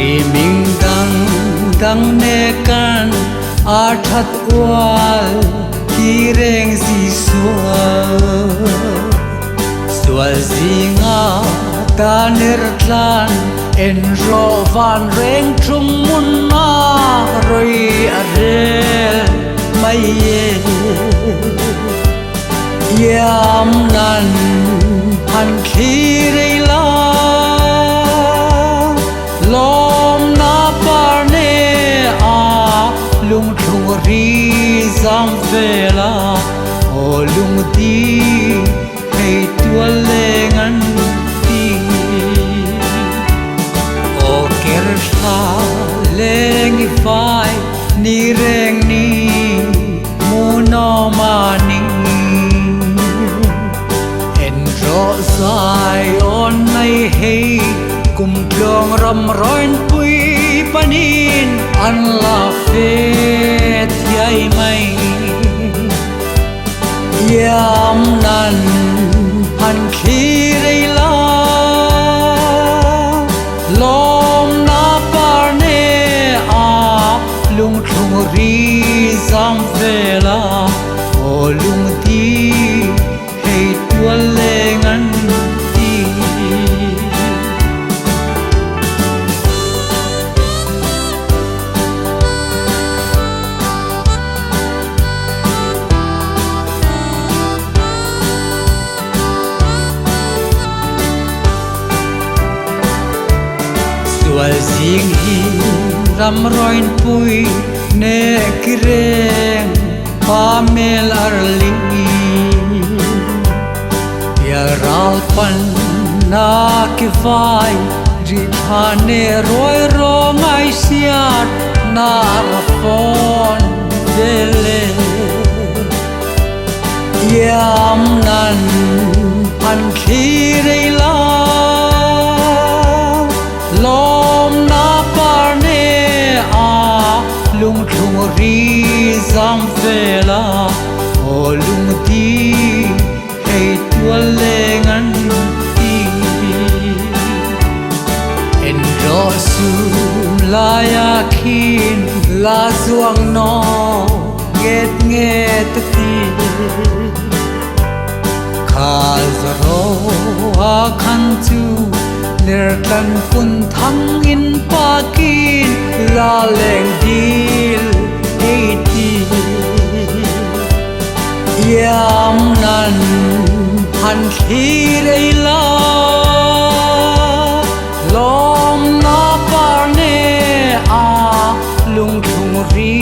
Riming dang dang ne kan a that ual ti reng zi sual. Sual zinga ta ner tlan en ro van reng trung mun na roi a rel mai ye. Yam nan han thli la lom na par ne a lung thlung ri zam vela o lung ti hei tual le ngan ti o ker tha leng i vai ni reng ni mu no ma ni en ro zai on nay hei kum tlong ram roin pui panin an la fe thiai mai. Yam nan han thli rei la lom na par ne a lung thlung ri zam vela o lung ti hei tual le ngan ti. Sual zing hi ram roin pui ne kireng pa mel arli ya ral pan na ki vai ri tha ne roi ro ngai siat na ra fon vele. Yam nan han thli rei la lom na par ne a lung thlung ri zam vela o lung ti hei tual le ngan ti. En ro sum la ya khin la zuang no nget nget ti kha ro a khan chu ner tlan kun thang in pa kin la leng dil hei ti. Yam nan han thli rei la lom na par ne a lung thlung ri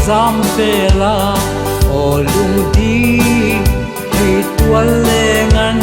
zam vela o lung di hei tual le ngan